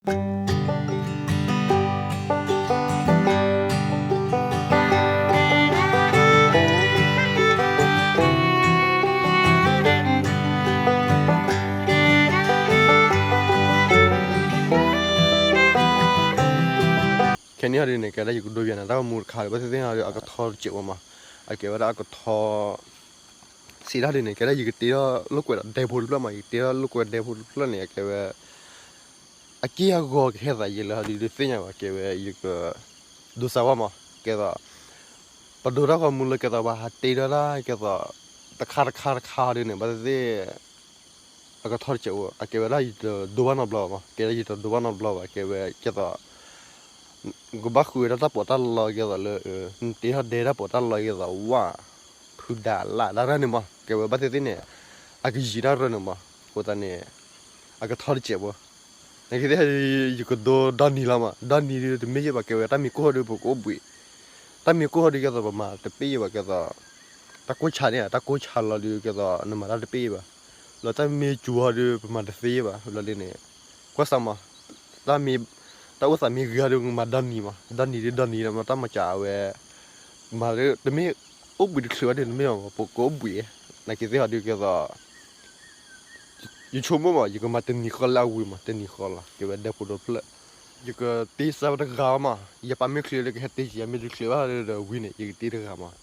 ခဲန့ၣ်ဟီဒုန့ၣ် ကဲဒၣ်ယကဒိပှၤန့ၣ် တၢ်ဂီၤမူတခါဒီး ဘၣ်သ့ၣ်သ့ၣ်ဟီဒု အကထီတစဲးဝဲမး, အကဲဝဲဒၣ်အကထီ စံးတၢ်ဒုန့ၣ် ကဲဒၣ်ယကတ့ထီၣ်လိာ်ကွဲဒီးဒဲဖိတဖျၢၣ်မး, ယကတ့ထီၣ်လိာ်ကွဲဒဲဖိတဖျၢၣ်န့ၣ် အကဲဝဲ အက့ၢ်အဂီၤကဟဲသးယဲလၢဟီဒု ဒုးသ့ၣ်ညါဘၣ် ကဲဝဲယက ဒိစါဝါမး, ကဲသိး ပဒိတၢ်ဂီၤမူလၢကဲသိးပှၤဟးတ့ထီၣ်တၢ် ကဲသိး တခါတခါတခါဟီဒုန့ၣ် ဘၣ်သ့ၣ်သ့ၣ် အကထီတစဲးဝဲ အကဲဝဲဒၣ်ယတဒိဘၣ်နီတဘျီဘၣ်မး, ကဲဒၣ်ယတဒိဘၣ်နီတဘျီဘၣ် ကဲဝဲကဲသိး ကဘၣ်ဃုာ်ဝဲဒၣ်တၢ်ပီးတၢ်လီကဲသိးလၢ နတ့ထီၣ်ဒဲတၢ်ပီးတၢ်လီကဲသိး ဝၣ် ဖုဒးလၣ်တၢ်ရၢၢ်န့ၣ်မး, ကဲဝဲဘၣ်သ့ၣ်သ့ၣ်န့ၣ် အကယံာ်တၢ်ရၢၢ်န့ၣ်မး, အဃိသတးန့ၣ် အကထီတစဲးဖိ, နကသ့ၣ် ယကဒိဒီနံၤလီၤမး, ဒီနံၤဒုးတမ့ၢ်ယဲဘၣ် ကဲဝဲတၢ်မံၤကိၢ်ဟီဒုး ပကအိၣ်ဘှံး, တၢ်မံၤကိၢ်ဟီဒုး ကဲသိးပမၤတပ့ၢ်ယဲဘၣ် ကဲသိး တၢ်ကိၢ်ဆါန့ၣ် တၢ်ကိၢ်ဆါလီၤဒုး ကဲသိး နမၤတၢ်တပ့ၢ်ယဲဘၣ်, လီၤတၢ်မ့ၢ်စူၤဟီဒုး ပမၤတသ့ယဲဘၣ် လီၤလံန့ၣ်, ကွၢ်စးမး တၢ်မ့ၢ် တၢ်အိၣ်သးမ့ၢ်ဂ့ၤဟီဒုး မၤဒီနံၤမး, ဒီနံၤဒုးဒီနံၤလီၤမး တၢ်မၤစၢၤအဝဲ မၤလၢ တမ့ၢ်အိၣ်ဘှံးတချုးဘၣ်ဒုး တမ့ၢ်ဘၣ် ပကအိၣ်ဘှံး, နကသ့ၣ်ဟီဒုး ကဲသိး ယဆိကမိၣ်မး ယကမၤတနံၤဃီလၢအဝံၤမး တနံၤဃီလီၤ ကဲဝဲဒဲဖိတဖျၢၣ်, ယကတ့စါဝဲတဂၤမး, ယပၢ်မ့ၢ်ချုးလၢကဟဲတ့ယၤ မ့ၢ်တချုးဘၣ်ဒီးဝံၤန့ၣ် ယကတ့တဂၤမး,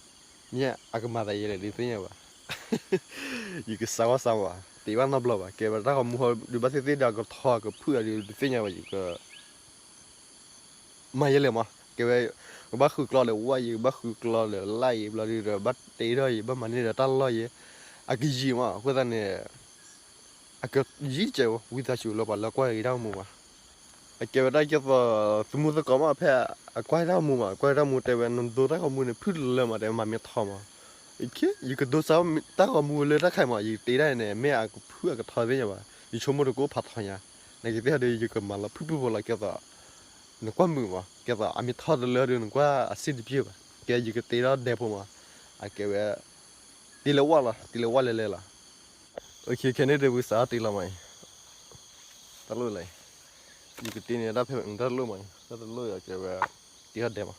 မ့ၢ်အကမၤသးယဲလဲၣ် ဒုးသ့ၣ်ညါဘၣ်, ယကစါဝါစါမး တ့ဘၣ်နီတဘျီဘၣ် ကဲဝဲတၢ်ဂီၤမူဟီဒုး ဘၣ်သ့ၣ်သ့ၣ်ဒီး အကထီအကဖုၣ်အီၤဒုး ဒုးသ့ၣ်ညါဘၣ် ယက မၤယဲလဲၣ်မး ကဲဝဲ ကဘၣ်ဃုကျီလၢဝၣ်အံၤ ကဘၣ်ဃုကျီလၢလၣ်အံၤ ဘျီဒုးဒီး ဘၣ်တ့ထီၣ်အံၤ ဘၣ်မၤန့ၢ်ဒီးတၢ်လီၢ်အံၤ အကယံာ်မး အဃိသတးန့ၣ် အကယံာ်တစဲး ဝံသးစူၤလၢပှၤလၢကွၢ်ဂ့ၤတၢ်ဂီၤမူမး, အကဲဝဲဒၣ်ကဲသိး သမူသကိးမး ဖဲအကွၢ်တၢ်ဂီၤမူမး ကွၢ်တၢ်ဂီၤမူတဲဝဲ နဒိတၢ်ဂီၤမူန့ၣ် ဖုၣ်လၢလၢမး တဲမၤမ့ၢ်ထီမး, ယကဒိစါတၢ်ဂီၤမူလၢတၢ်ခါမး ယကတ့ဒၣ်န့ၣ် မ့ၢ်အကဖုၣ်အကထီသ့ၣ်ညါဘၣ် ယဆိကမိၣ်တကိးဖးထီညါ, နကသ့ၣ်ဟီဒုး ယကမၤလီၤဖုၣ်ဖုၣ်ဖိလီၤ ကဲသိး နကွၢ်မုာ်မး ကဲသိး အမ့ၢ်ထီတလၢဒုး နကွၢ်အစ့ၣ်တပျ့ၢ်ဘၣ်, ကဲယကတ့ထီၣ်ဒဲဖိမး, အကဲဝဲ တ့လၢဝၣ်လီၤ တ့လၢဝၣ်လဲၤလဲၤလီၤ, ခဲန့ၣ်ဒုး ပကစးထီၣ်တ့လီၤမးအံၤ, တၢ်လိၣ်လဲၣ်, ယကတ့န့ၣ် တၢ်ဖဲတၢ်တလိၣ်မးအံၤ တၢ်တလိၣ်အံၤ အကဲဝဲ တ့ထီၣ်ဒဲမး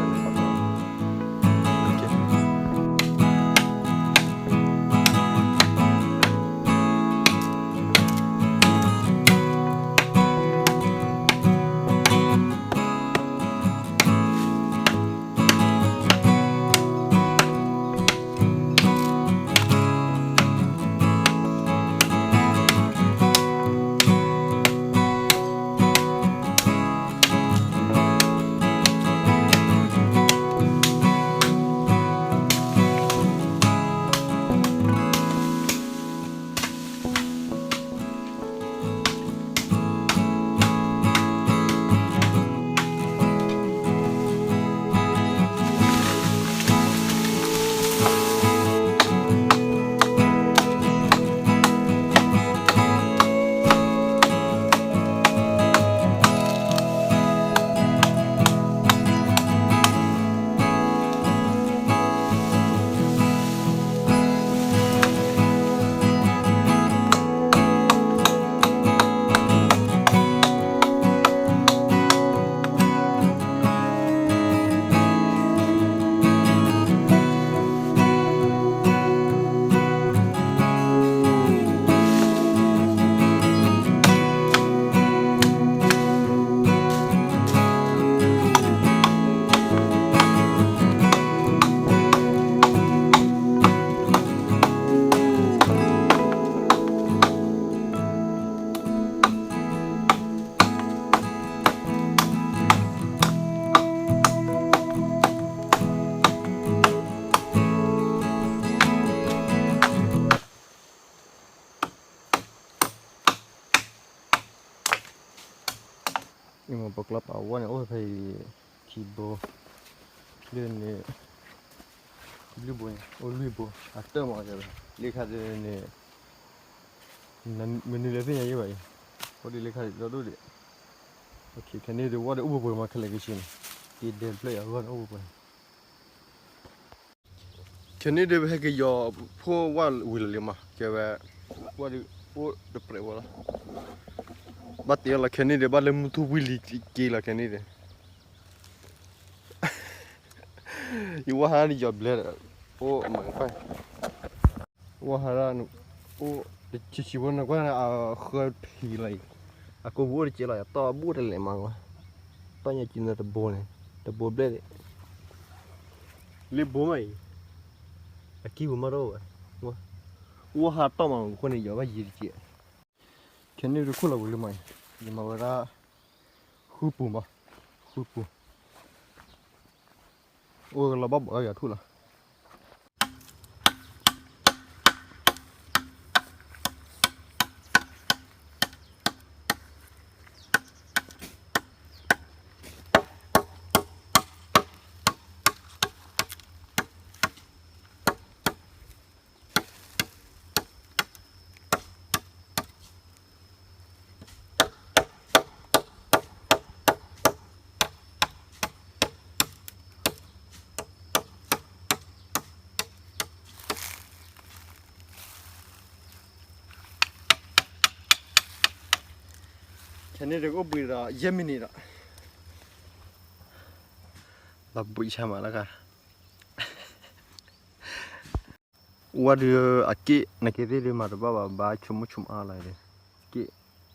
တၢ်လၢပာ်ဖျါလၢ ပကျီပာ်ဝဲန့ၣ် အိၣ်ဖဲအံၤ ခံဘိ, လၢန့ၣ် လွံၢ်ဘိန့ၣ် အိၣ်လွံၢ်ဘိ အတၢၢ်မး လၢခါဒ်န့ၣ် မနုၤလဲၣ်သ့ၣ်ညါယဲဘၣ်အံၤ, အိၣ်ဒ်လၢခါဒ်ဒီဒိၣ်ဒံး, ခဲန့ၣ်ဒ်ဝဲဒၣ်အိၣ်ပှဲၤပှဲၤမး ခဲလၢာ်ကဆ့န့ၣ် တ့ဒဲဖျၢၣ်ယၤဂီၢ်န့ၣ်အိၣ်ပှဲၤပှဲၤ ခဲန့ၣ်ဒ်ပဟဲက့ၤယီၤ ဖိဝဲဝံၤလီၤလံမး ကဲဝဲ ဝဲဒ်အိၣ်တပြဲးဝဲလီၤ, ဘၣ်တ့လီၤခဲန့ၣ်ဒ် ဘၣ်လၢမုၢ်ထူၣ်ဝံၤလံက့ၤလီၤခဲန့ၣ်ဒ်, ယဝဲဟးန့ၣ်ယီၤဘျဲၣ်ဒီး အိၣ်မၤကဖၣ် ဝဲဟးဒၣ် အိၣ်တဆံးဆံးဖိနကွၢ်န့ၣ် အဃၢထံးလီၤအံၤ, အကိာ်ပူၤအိၣ်တကဲလီၤ တီၢ်ဘူးတလဲၤမးဝဲ, တီၢ်ညါကံနၤတဘိန့ၣ် တဘိဘျဲၣ်ဒံး, လၢဘိမးအံၤ, အကံၢ်ပူၤမးတအိၣ်ဝဲ, ဝဲဟးတီၢ်မးအဃိန့ၣ် ယီၤဘၣ်ယံၤတကဲ, ခဲန့ၣ်တခိၣ်လီၤဝံၤလံမးအံၤ, ယမၤဝဲဒၣ် ဃုပူၤမး, ဃုပူၤ အိၣ်ကလီၤဘၣ်ဘီးယၤထူၣ်လီၤ. န့ၣ်တကအိၣ်ဘှံးဒီး ယဲၢ်မံးနံးဒီး လီၤဘှံးဆါမးလၢခါ ဝဲဒုးအက့ၢ် နက့ၤသ့ၣ်ဒုးမၤတဘၣ်ဘၣ် ဘၣ်ဆိကမိၣ်ဆိကမးအါလီၤဒီး က့ၢ်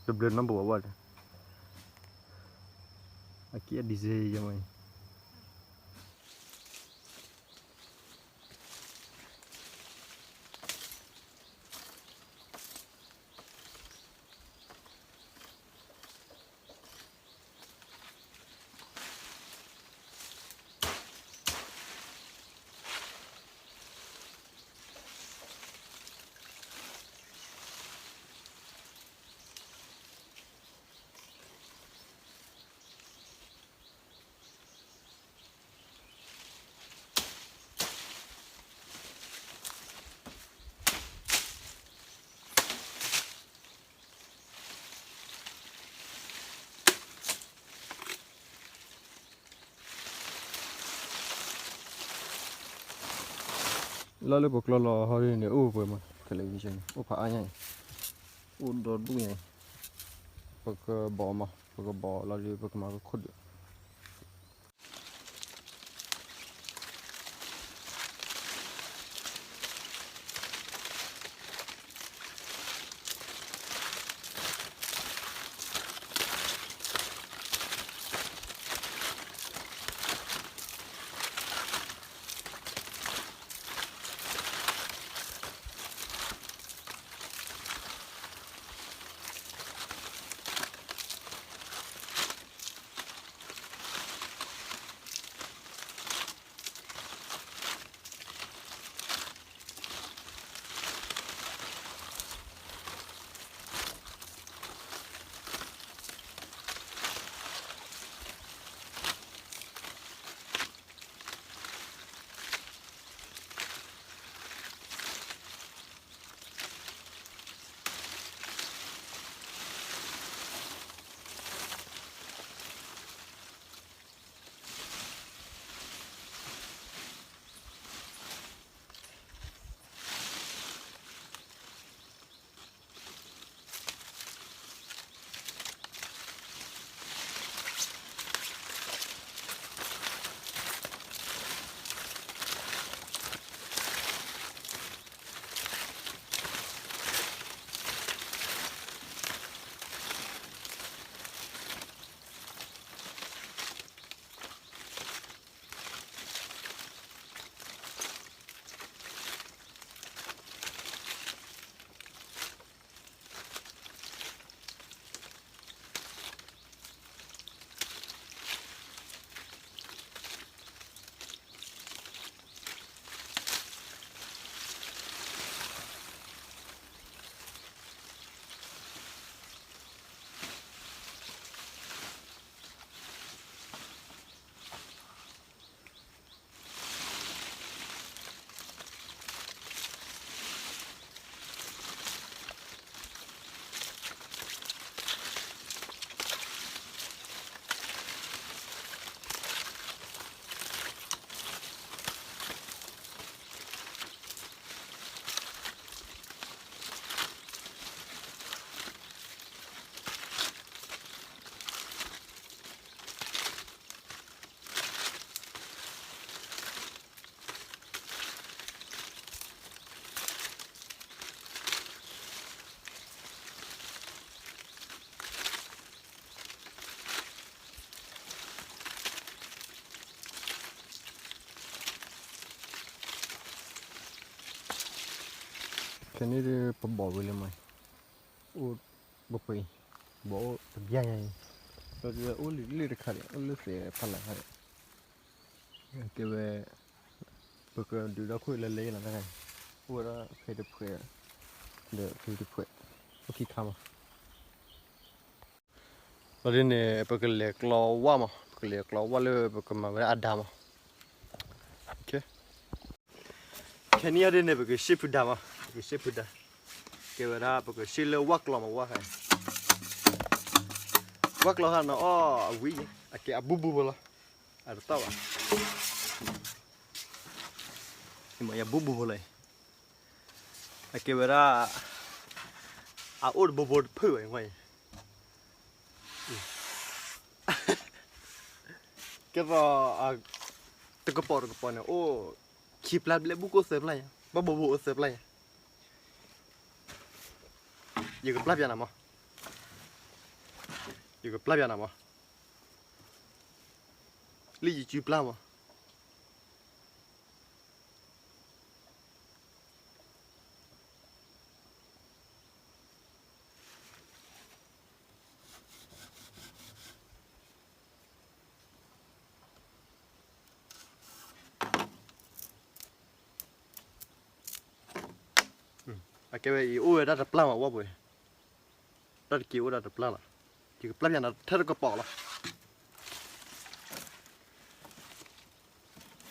တဘျုးနီတဘိးဘၣ်ဒီး အက့ၢ်အဒံးစ့ယမ့ၢ် လီၤလၢပကျီလီၤဟီဒ်န့ၣ် အိၣ်ပှဲၤမး television န့ၣ် အိၣ်ဖးအါညါအံၤ အိၣ်ဒီဒူၣ်ညါအံၤ ပကဘီမး ပကဘီလီၤဒီး ပကမၤကခိၣ်ဒုး ခဲန့ၣ်ဒီးပဘီၣ်ဝဲလၢမး, အိၣ်ပပှ့ၤ, ဘီၣ်အိၣ်တဘျါညါအံၤ, ဒီးအိၣ်လံလၢတခါဒီး အိၣ်လၢသဲးဖးလၢ်ခါဒီး, ကဲဝဲ, ပကဒုးဒီခိၣ်လၢလဲၤလီၤတခါ, အိၣ်ဝဲဒၣ်ဖဲတဖှဲး, ဒီးဖဲတဖှဲး, အိၣ်ခံခါမး လီၤဒ်န့ၣ် ပကလဲၤကျီဝၣ်မး, ပကလဲၤကျီဝၣ်လၢပကမၤဝဲဒၣ်အဒါမး. ခဲနံၣ်အံၤဒ်န့ၣ် ပကရှ့ဖုဒါမး, ပကရှ့ဖုဒါ, ကဲဝဲဒၣ်ပကရှ့လၢဝၣ်ကျီမး ဝၣ်ခါ, ဝၣ်ကျီခါန့ၣ်အီၣ်အဝံၣ်, အကဲအဘူၣ်ဘူၣ်ဖိလီၤ, အတတီၢ်ဘၣ်, ယဘူၣ်ဘူၣ်ဖိလီၤ, အကဲဝဲဒၣ်, အအိၣ်တဘိဘိတဖုၣ်ဘၣ်အံၤ, ကဲသိး တကပီၤတကပီၤန့ၣ် အိၣ်ခံပျၢ်ဘျဲၣ် ဘူၣ်ကိၣ်သၢပျၢ်ညါ, ဘၣ်ဘိဘိအိၣ်သၢပျၢ်ညါ. ယကပျၢ်ပျၢ်နၤမး, ယကပျၢ်ပျၢ်နၤမး, လၢယစုပျၢ်မး. အကဲဝဲအံၤ အိၣ်ဝဲဒၣ်တပျၢ်မး ဝဲပှဲၤ, တၢ်တက့ၢ်အိၣ်ဒၣ်တပျၢ်လီၤ. ယကပျၢ်ပျၢ်နၤထဲတကပီၤလီၤ.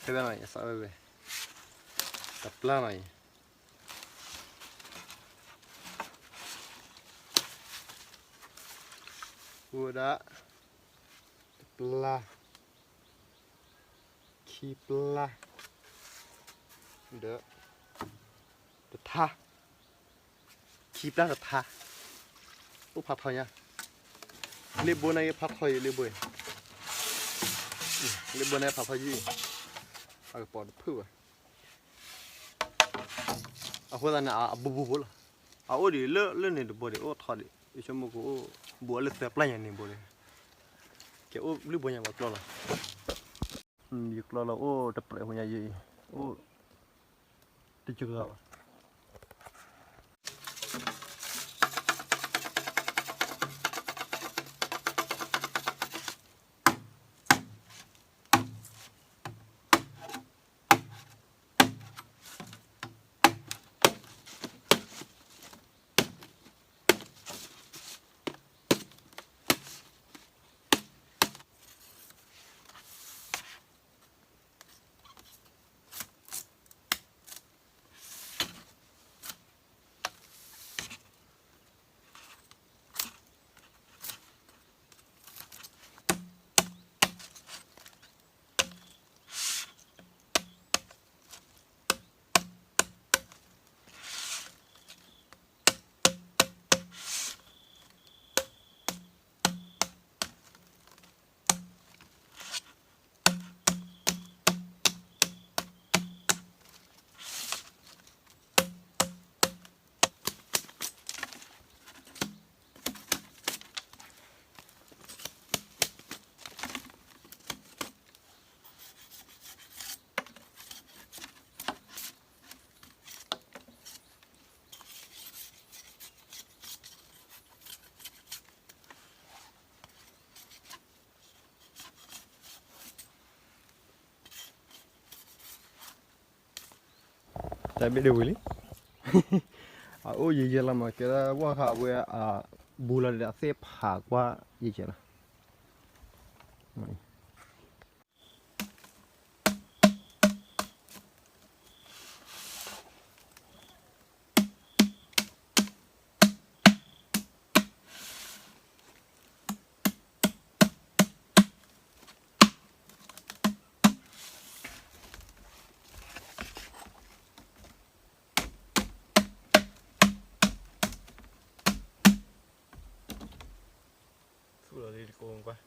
ဖဲဝဲနီၤ ယစးဝဲဝဲ တပျၢ်နီၤအံၤ အိၣ်ဝဲဒၣ် တပျၢ် ခံပျၢ် ဒီး တထါ, ခံပျၢ်တထါ, အိၣ်ဖးထီညါ, လ့ၣ်ဘိန့ၣ်ဖးထီယံၤ လ့ၣ်ဘိ, လ့ၣ်ဘိန့ၣ်ဖးထီယံၤ, အကပီၤတဖုၣ်ဘၣ်. အဃိသတးန့ၣ် အဘူးဘူးဖိလီၤ. အအိၣ်ဒံးလၢလၢန့ၣ်တဘိဒံး အိၣ်ထီဒံး ယဆိကမိၣ်ကအိၣ်ဘူးအီၤလၢသၢပျၢ်ညါန့ၣ်ဘိဒံး, ကဲအိၣ်ဘျုးဘိညါပှၤကျီလီၤ. ယကျီလီၤအိၣ်တပြဲးဖိညါယံၤ, အိၣ်တယုၢ်ဂၤဘၣ်. တၢ်ဘ့ၣ်ဒၣ်ဝံၤလံ, အအိၣ်ယံာ်ယံာ်လီၤမး ကဲဒၣ်ဝဲဃးဝဲ အဘူးလီၤဒီးအသ့ၣ်ဖးကွၢ်ယံာ်ယံာ်လီၤ. သူၣ်လီၤလံတကိးကွၢ်.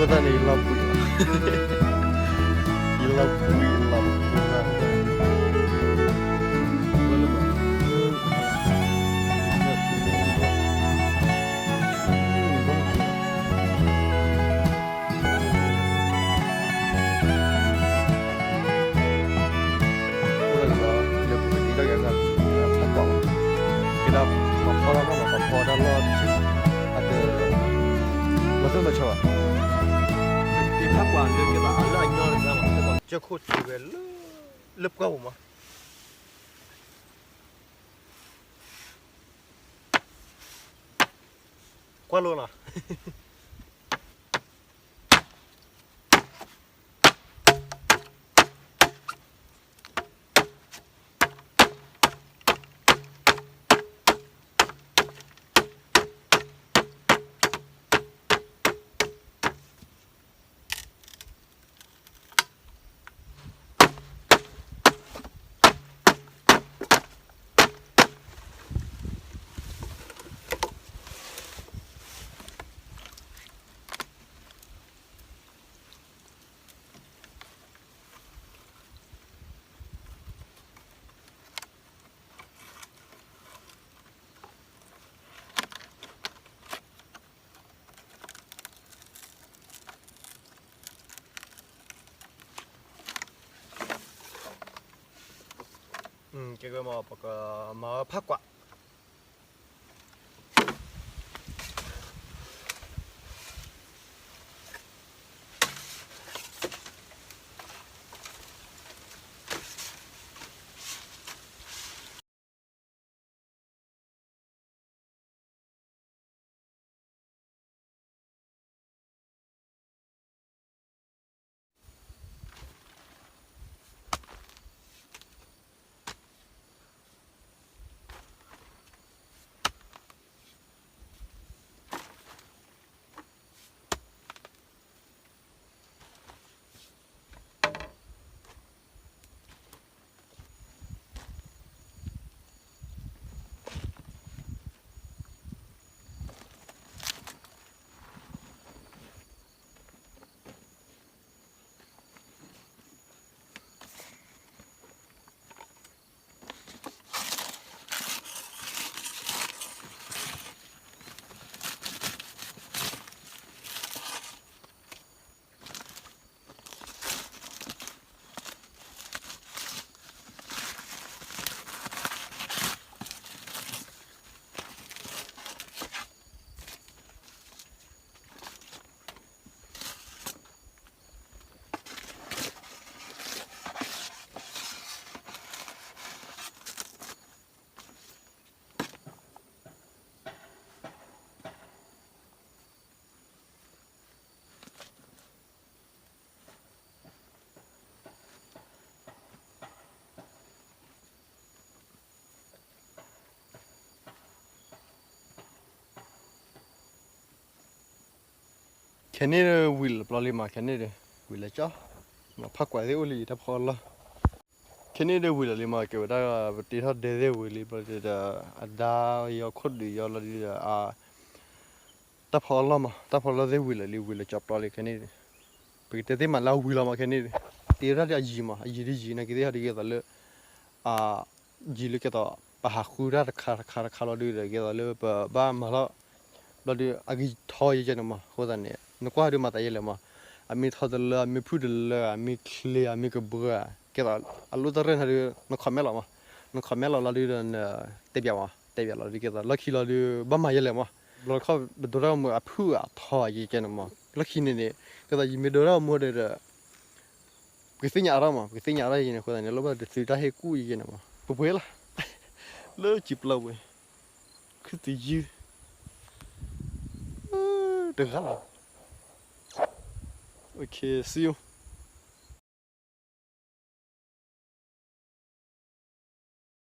အဃိသတးန့ၣ် ယလီၤဘှံးလီၤ, ယလီၤဘှံးလီၤဘှံးလီၤ, လၢပကတံၤထီၣ်က့ၤအဂၤ ဖးကွၢ်လီၤ, ကဲဒၣ်ပှၤဖီတၢ်လီၢ်လီၤ ပှၤဖီတၢ်လီၢ်တဆံ, အက လီၤစိၤလီၤဆၢဘၣ်, ပကတံၤဖးကွၢ်လၢကဲဘၣ်အလၢအညီတစဲးဘၣ်, ကၠီခိၣ်ထံးဝဲလၢ လၢပှၢ်ပူၤမး, ကွၢ်လိလီၤ. ကဲဝဲမး ပကမၤဖးကွၢ်. ခဲန့ၣ်ဒီးဝံၤလီၤပျီလံမး, ခဲန့ၣ်ဒီး ဝံၤလီၤကၠီ, ဖးကွၢ်သ့ၣ်အိၣ်လံတၢ်ဖီအလီၢ်, ခဲန့ၣ်ဒီးဝံၤလီၤလံမး, ကဲဝဲဒၣ်ပတ့ထီၣ်ဒဲသ့ၣ်ဝံၤလံ ဘျီဒီး အဒါယီၤခိၣ်ဒုးယီၤလီၤဒုးဒီး တၢ်ဖီအလီၢ်မး, တၢ်ဖီအလီၢ်သ့ၣ်ဝံၤလီၤလံ, ဝံၤလီၤကၠီပျီလံခဲန့ၣ်, ပကတဲသ့ၣ်မးလၢအဝံၤလီၤမးခဲန့ၣ်, တ့ထီၣ်ဒ်အယံၤမး, အယံၤဒ်ယံၤန့ၣ်ကသ့ၣ်ဟီဒ်ကဲသိးလၢ ယံၤလၢကဲသိး ပဟးဃုတၢ်တခါတခါတခါလီၤဒုးဒီး ကဲသိးလၢပဘၣ်မၤထီၣ် ဘျီဒုး အဂံၢ်ထီယဲကဲန့ၣ်မး, အဃိသတးန့ၣ် နကွၢ်ဒုးမၤသးယဲလဲၣ်မး, အမ့ၢ်ထီတလၢ အမ့ၢ်ဖုၣ်တလၢ အမ့ၢ်ချ့ အမ့ၢ်ကဘှၢ ကဲသိး အလိၣ်တရၢၢ်န့ၣ်ဒုး န comment လီၤမး, န comment လီၤလီၤဒုးဒီး နတဲပၠးမး, တဲပၠးလီၤဒုး ကဲသိးလီၢ်ခံလီၤဒုး ဘၣ်မၤယဲလဲၣ်မး, ဘျီခီၣ်ပဒိတၢ်ဂီၤမူအဖုၣ်အထီယဲကဲန့ၣ်မး, လီၢ်ခံန့ၣ်န့ၣ် ကဲသိးယမ့ၢ်ဒိတၢ်ဂီၤမူဒီး ပကသ့ၣ်ညါအါထီၣ်မး, ပကသ့ၣ်ညါအါထီၣ်ယဲန့ၣ် အဃိသတးန့ၣ် လၢဘၣ်တသုးတၢ်ဟ့ၣ်ကူၣ်ယဲန့ၣ်မး, ပပှဲၤလီၤ လၢကံပျီပှဲၤ ခုသူယုၢ် တဂၤလီၤ okay, see you.